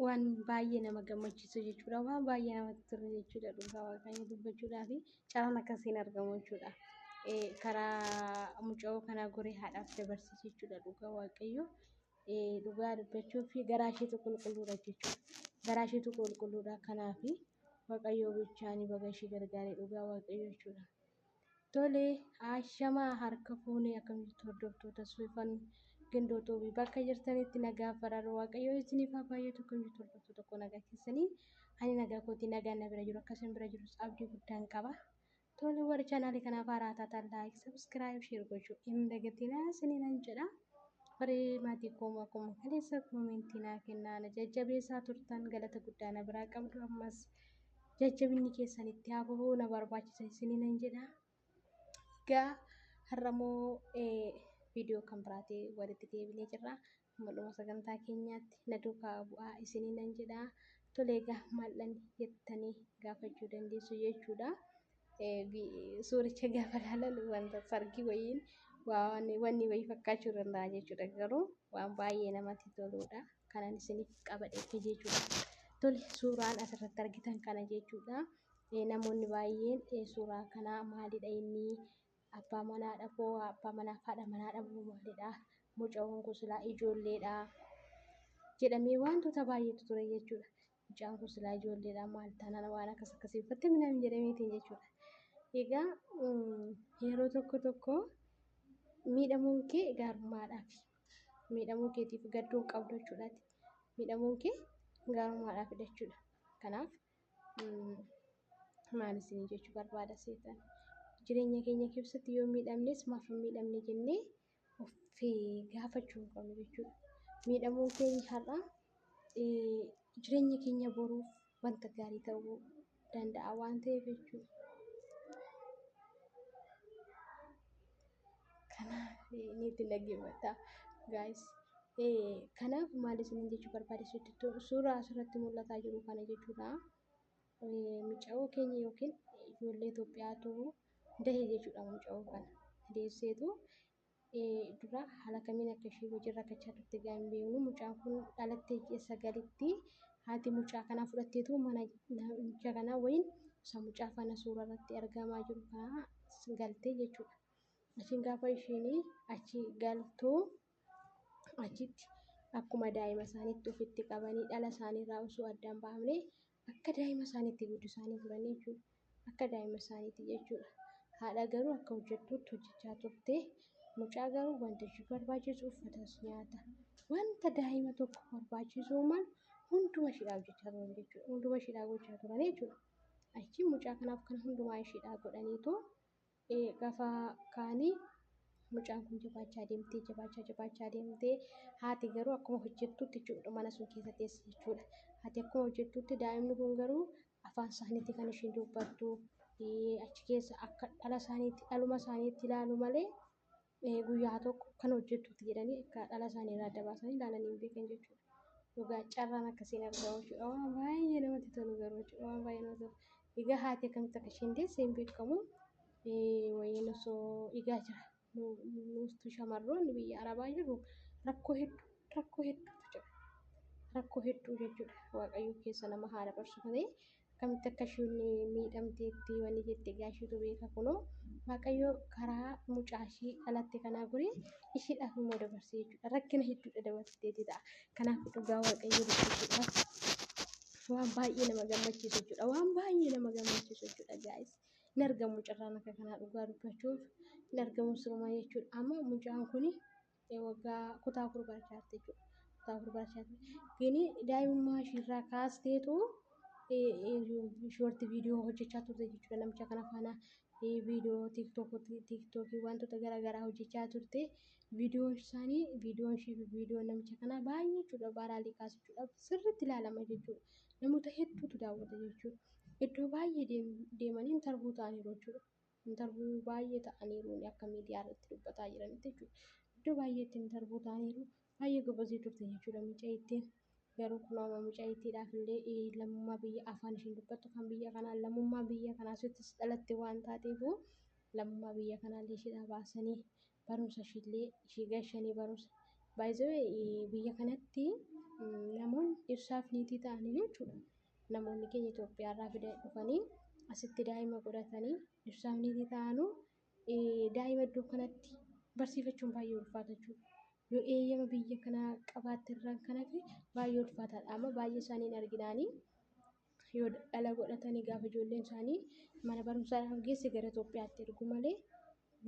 Waan baay'ee nama gammachiisu jechuudha. Waan baay'ee namatti tolu jechuudha. Dhugaa Waaqayyo dubbachuudhaaf carraan akkasii hin argamu jechuudha. Karaa mucayoo kanaa goree haadhaaf dabarse jechuudha. Dhugaa Waaqayyo dhugaa dubbachuuf garaa isheetu qulqulluudha jechuudha. Garaa isheetu qulqulluudha. Kanaaf Waaqayyo bichaan baga ishee gargaare dhugaa Waaqayyo jechuudha. Tole ashamaa harka fuunee akkam jirtu hordoftoota Suufan Gindoo Tuubii bakka jirtanitti nagaa faraara Waaqayyoo isiniif haa baay'atu. Akkam jirtu hordoftoota koo, nagaa keessanii? Ani nagaa kootii, nagaan na bira jiru akkasuma bira jirus abdii guddaan qaba. Tole, warri chaanaalii kanaaf haaraa taatan like, subscribe, share gochuu hin dagatinaa isiniinan jedha. Warri maatii koo akkuma kaleessa koomentii naa kennaa na jajjabeessaa turtan galata guddaa na biraa qabdu, ammas jajjabinni keessan itti haa fufuu, na barbaachisa isiniinan jedha. Egaa har'ammoo viidiyoo kan biraatii walitti deebinee jirra. Amma dhuma sagantaa keenyaatti na duukaa bu'aa isiniinan jedha. Tole, egaa maal'an jettanii gaafachuu dandeessu jechuudha. Suuricha gaafa ilaalan wanta sargii wayiin wanni wayii fakkaachuu danda'a jechuudha. Garuu waan baay'ee namatti toludha. Kanan isiniif qabadhe jechuudha. Tole, suuraan asirratti argitan kana jechuudha. Namoonni baay'een suuraa kana maalidha, inni abbaa manaadha moo abbaa manaa fi haadha manaadha moo maalidha? Mucaan kun silaa ijoolleedha jedhamee wantoota baay'eetu ture jechuudha. Mucaan kun silaa ijoolleedha, maal taanaan waan akkas akkasii uffatte minaan jedhameetiin jechuudha. Egaa yeroo tokko tokko miidhamuun kee gaarummaadhaaf, miidhamuu keetiif gadduu hin qabdu jechuudhaati. Miidhamuun kee gaarummaadhaaf jechuudha. Kanaaf maal isinii jechuu barbaada seetan? Jireenya keenya keessatti yoo miidhamnes maaf hin miidhamne jennee of gaafachuu hin qabnu jechuudha. Miidhamuun keenya har'a jireenya keenya boruuf wanta gaarii ta'uu danda'a waan ta'eef jechuudha. Kanaaf niitiin dhaggeeffadha guys. Kanaaf maal isiniin jechuu barbaade, suuraa asirratti mul'ataa jiru kana jechuudha. Mucayyoo keenya yookiin ijoollee Itoophiyaatu dahe jechuudha mucayyoo kana. Deesseetu dura haala kamiin akka ishee wajjin rakkachaa turte gaa hin beeknu. Mucaan kun dhalattee ji'a 9tti haati mucaa kanaa fudhatteetu mana namicha kanaa wayiin isa mucaa kana suura irratti argamaa jiru kana galtee jechuudha. Achiin gaafa isheen achi galtu achitti akkuma daa'ima isaaniitti ofitti qabanii, dhala isaaniirraa osoo addaan baafne akka daa'ima isaaniitti guddisanii turanii jechuudha. Akka daa'ima isaaniitti jechuudha. Haadha garuu akka hojjettuutti hojjechaa turte. Mucaa garuu wanta ishee barbaachisu, uffatas, nyaata, wanta daa'ima tokko barbaachisuu malu hunduma isheedhaaf hojjechaa turan jechuudha. Hunduma isheedhaaf gochaa turan jechuudha. Achi mucaa kanaaf kan hundumaa isheedhaaf godhaniitu gaafa kaanii mucaan kun jabaachaa deemtee, jabaachaa jabaachaa deemtee, haati garuu akkuma hojjettuutti jechuudha mana sun keessa teessi jechuudha. Haati akkuma hojjettuutti, daa'imni kun garuu afaan isaaniitti kan isheen dubbattu achi keessa akka dhala isaaniitti, dhaluma isaaniitti ilaalu malee guyyaa tokko kan hojjettuutti jedhanii akka dhala isaanii irraa adda baasanii ilaalanii hin beekan jechuudha. Dhugaa carraan akkasiin argamu jechuudha. Waan baay'ee namatti tolu garuu jechuudha. Waan baay'ee namatti tolu. Egaa haati akkamitti akka isheen deesse hin beekamu. Wayiin osoo egaa jira. Nuustu shamarroonni biyya Arabaa jiru rakkoo hedduu, rakkoo hedduutu jira. Rakkoo hedduu jechuudha. Waaqayyo keessa nama haala barsu malee akkamitti akka isheen miidhamteetti wanni jette egaa isheetu beeka. Kunoo Waaqayyo karaa mucaa ishii dhalatte kanaa goree isheedhaaf immoo dabarsee jechuudha. Rakkina hedduudha dabarsiteeti ta'a. Kanaaf dhugaa Waaqayyo dubbachuudhaaf waan baay'ee nama gammachiisu jechuudha. Waan baay'ee nama gammachiisu jechuudha guys. Hin argamu carraan akka kanaa, dhugaa dubbachuuf hin argamu sirumaa jechuudha. Amma mucaan kuni waggaa kutaa 4 barachaa jirti jechuudha. Kutaa 4 barachaa jirti. Gini daa'imummaa ishiirraa kaasteetu short viidiyoo hojjechaa turte jechuudha. Namicha kana faana viidiyoo TikTokii wantoota garaagaraa hojjechaa turte. Viidiyoon isaanii, viidiyoon ishii fi viidiyoon namicha kanaa baay'ee jechuudha baaraalii kaasu jechuudha. Sirriitti ilaalama jechuudha. Namoota hedduutu daawwata jechuudha. Iddoo baay'ee deemanii interview ta'aniiru jechuudha. Interview baay'ee ta'aniiru akka miidiyaa irratti dubbataa jiranitti jechuudha. Iddoo baay'eetti interview ta'aniiru. Baay'ee gobazii turte jechuudha mucayyittiin. Garuu kun amma mucayyittiidhaaf illee lammummaa biyya, afaan isheen dubbattu kan biyya kanaa, lammummaa biyya kanaa asittis dhalatte waan taateef lammummaa biyya kanaa illee isheedhaa baasanii barumsa ishiillee ishii gashanii barumsa. Baay'ee biyya kanatti Namoonni dhirsaaf niitii ta'anii jechuudha. Namoonni keenya Itoophiyaarraa dhufanii asitti daa'ima godhatanii dhirsaaf niitii ta'anuu daa'ima iddoo kanatti barsiifachuun baay'ee ulfaata jechuudha. Yoo eeyyama biyya kanaa qabaatte irraan kan hafe baay'ee ulfaataadha. Amma baay'ee isaanii hin arginaanii yoo dhala godhatanii gaafa ijoolleen isaanii mana barumsaadhaaf geesse gara Itoophiyaatti ergu malee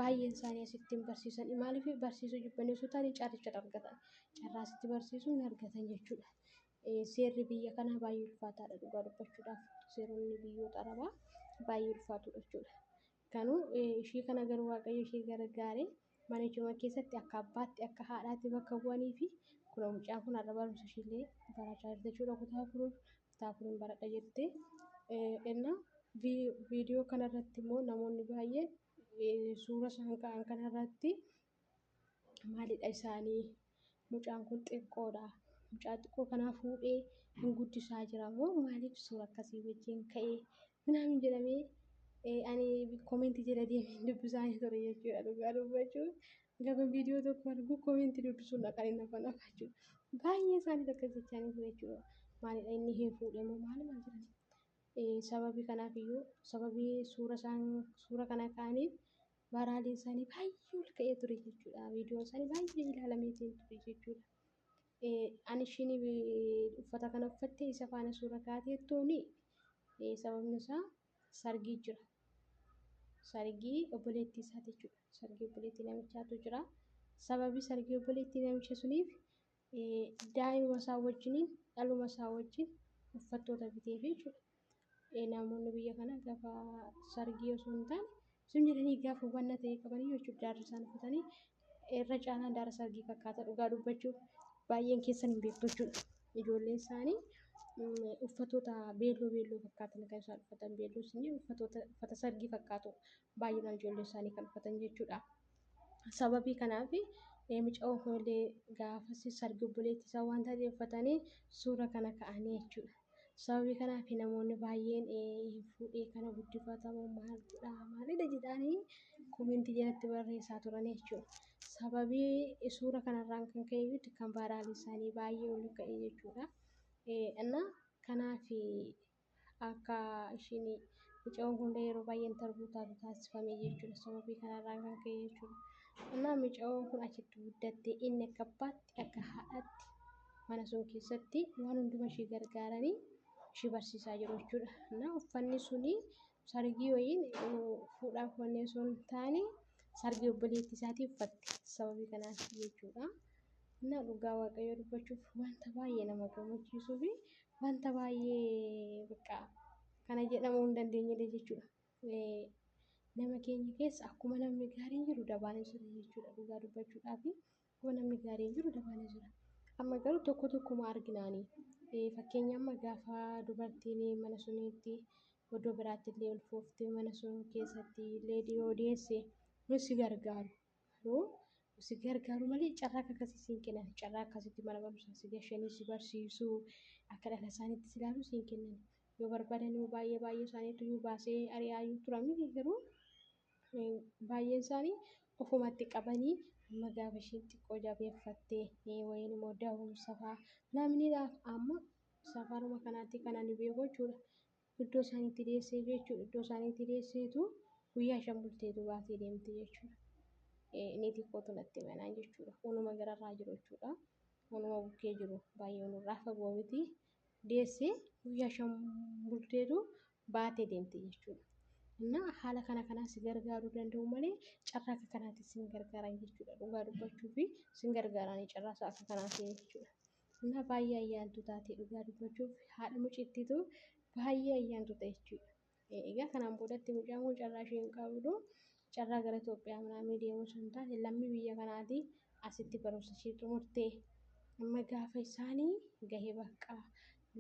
baay'een isaanii asitti hin barsiisan. Maaliif barsiisuu jibbanii osoo taane carricha argatan. Carraa asitti barsiisuu hin argatan jechuudha. Seerri biyya kanaa baay'ee ulfaataadha dhugaa dubbachuudhaaf. Seeronni biyyoota Arabaa baay'ee ulfaatudha jechuudha. Kanuu ishii kana garuu Waaqayyo ishee gargaare manichuma keessatti akka abbaatti akka haadhaatti bakka bu'anii fi kunoo mucaan kun har'a barumsa ishiillee barachaa jirti jechuudha. Kutaa afuriin baradha jettee. Innaa viidiyoo kanarratti immoo namoonni baay'een suura isaan ka'an kanarratti maalidha isaanii mucaan kun xiqqoodha. Mucaa xiqqoo kanaa fuudhee hin guddisaa jira moo maaliif suura akkasii wajjin ka'ee minaamin jedhamee ani koomentii jala deemee dubbisaa ture jechuudha. Dhugaa dubbachuuf gaafa viidiyoo tokko argu koomentii dubbisuun dhaqanii nafa nafa jechuudha. Baay'ee isaanii akkas jechaa ture jechuudha. Maalidha inni hin fuudhe moo maal maal jedhani. Sababii kanaaf iyyuu sababii suura isaan suura kana ka'aniif baraaliin isaanii baay'ee ol ka'ee ture jechuudha. Viidiyoon isaanii baay'ee ilaalameetiin ture jechuudha. Ani ishiin uffata kana uffattee isa faana suura kaateettuuni sababni isaa sargii jira. Sargii obboleettii isaati jechuudha. Sargii obboleettii namichaatu jira. Sababii sargii obboleettii namicha suniif daa'ima isaa wajjiniin dhaluma isaa wajjin uffattoota biteef jechuudha. Namoonni biyya kana gaafa sargii osoo hin taane sun jedhanii gaafa wanna ta'e qabanii jechuudha. Daarri isaan uffatanii irra caalaan daara sargii fakkaata dhugaa dubbachuuf baay'een keessan hin beektu jechuudha. Ijoolleen isaanii uffatoota beelloo beelloo fakkaatan kan isaan uffatan beelloo isin jedhu uffatoota uffata sargii fakkaatu baay'inaan ijoolleen isaanii kan uffatan jechuudha. Sababii kanaaf mucaan kun illee gaafas sargii obboleettii isaa waan taateef uffatanii suura kana ka'anii jechuudha. Sababii kanaaf namoonni baay'een fuudhee kana guddifatamu maal godhaa maalidha jedhanii koomentii jalatti barreessaa turan jechuudha. Sababii suura kanarraan kan ka'e kan baaraan isaanii baay'ee ol ka'e jechuudha. Innaa kanaaf akka ishiin mucaan kun yeroo baay'ee intarviyuu taatu taasifame jechuudha. Sababii kanarraan kan ka'e jechuudha. Innaa mucaan kun achitti guddatte inni akka abbaatti akka haadhaatti mana sun keessatti waan hunduma ishee gargaaranii ishee barsiisaa jiru jechuudha. Innaa uffanni suni sargii wayiin fuudhaaf wanni osoo hin taane sargii obboleettii isaatii uffatte sababii kanaaf jechuudha. Innaa dhugaa Waaqayyoo dubbachuuf wanta baay'ee nama gammachiisuu fi wanta baay'ee bakka kana jedhamuu hin dandeenyedha jechuudha. Nama keenya keessa akkuma namni gaariin jiru dabaanis jira jechuudha. Dhugaa dubbachuudhaaf akkuma namni gaariin jiru dabaanis jira. Amma garuu tokko tokkuma arginaani. Fakkeenya amma gaafa dubartiin mana suniitti iddoo biraatti illee ulfooftee mana sun keessatti illee yoo deesse nu si gargaaru. Garuu si gargaaru malee carraa akkasii siin kennan. Carraa akkasitti mana barumsaa si gashanii si barsiisuu akka dhala isaaniitti si ilaalu siin kennan. Yoo barbaadan immoo baay'ee baay'ee isaaniitu iyyuu baasee ari'aa iyyuu turan miti garuu baay'een isaanii ofumatti qabanii amma gaafa ishiin xiqqoo jabeeffattee wayiin immoo da'umsa fa'aa namni amma safaruma kanaatti kan ani beeku jechuudha. Iddoo isaaniitti deessee jechuudha. Iddoo isaaniitti deesseetu guyyaa 5 bulteetu baatee deemte jechuudha. Niitii kootu natti manaa jechuudha. Onuma gararraa jiru jechuudha. Onuma bukkee jiru baay'ee onurraa fagoo miti. Deessee guyyaa 5 bulteetu baatee deemte jechuudha. Innaa haala kana kanaan si gargaaruu danda'u malee carraa akka kanaatti sin gargaaran jechuudha. Dhugaa dubbachuu fi sin gargaaranii carraa isaa akka kanaatti jechuudha. Innaa baay'ee ayyaantuu taate dhugaa dubbachuuf haadha mucittiitu baay'ee ayyaantuu ta'e jechuudha. Egaa kanaan boodatti mucaan kun carraa ishee hin qabdu. Carraa gara Itoophiyaa manaamii deemuu sun taate lammii biyya kanaati asitti barumsa ishee xumurtee amma gaafa isaanii gahee bakka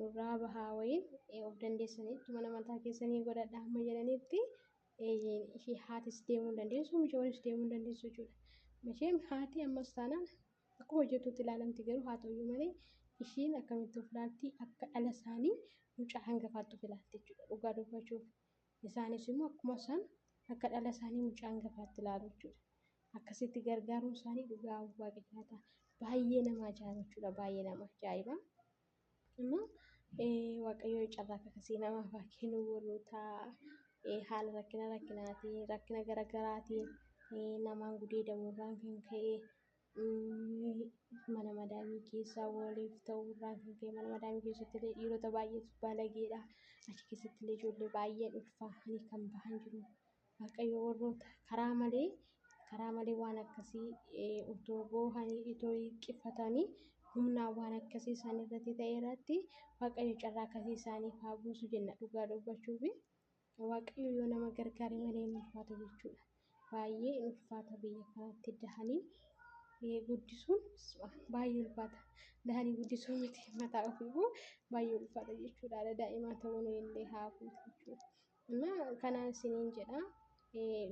nurraa bahaa wayiin of dandeessaniitti mana mataa keessanii godhadhaa amma jedhanitti ishee haatis deemuu hin dandeessu mucaanis deemuu hin dandeessu jechuudha. Isheen haati ammas taanaan akkuma hojjettuutti ilaalamti garuu haa ta'uyyuu malee ishiin akkamitti of ilaalti akka dhala isaanii mucaa hangafaatti of ilaalti jechuudha dhugaa dubbachuuf. Isaanis immoo akkuma isaan akka dhala isaanii mucaa hangafaatti ilaalu jechuudha. Akkasitti gargaaruun isaanii dhugaa waaqeffata. Baay'ee nama ajaa'iba jechuudha. Baay'ee nama ajaa'iba. Immoo Waaqayyo carraa akkasii namaaf haa kennu warroota haala rakkina rakkinaatiin rakkina garaagaraatiin namaan gudeedamuurraan kan ka'e mana madaamii keessaa waliif ta'uurraan kan ka'e mana madaamii keessatti illee dhiirota baay'eetu balageedha. Achi keessatti illee ijoollee baay'een ulfaahanii kan bahan jiru. Waaqayyo warroota karaa malee waan akkasii otoo boohanii itoo hiqqifatanii humnaan waan akkasii isaan irratti ta'e irratti Waaqayyo carraa akkasii isaaniif haa buusu jenna dhugaa dubbachuufi. Waaqayyo yoo nama gargaare malee hin ulfaata jechuudha. Baay'ee hin ulfaata biyya kanatti dahanii guddisuun baay'ee ulfaata. Dahanii guddisuu miti mataa ofiifuu baay'ee ulfaata jechuudha. Haadha daa'imaa ta'uun illee haa hafuuti jechuudha. Innaa kanaan isiniin jedha.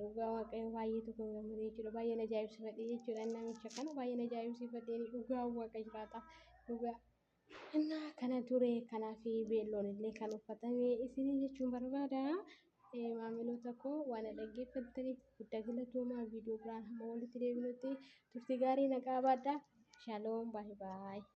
Dhugaa Waaqayyo baay'ee tokko gammadee jechuudha. Baay'een ajaa'ibsiifadhe jechuudha. Namicha kana baay'een ajaa'ibsiifadhe dhugaa Waaqa jiraata. Dhugaa. Innaa kana ture kanaaf beelloon illee kan uffatame isinii jechuun barbaada. Maamiloota koo waan dhaggeeffattaniif guddaa galatoomaa viidiyoo biraan hamma walitti deebinutti turtii gaarii na qabaadhaa. Shaloom baay'ee baay'ee.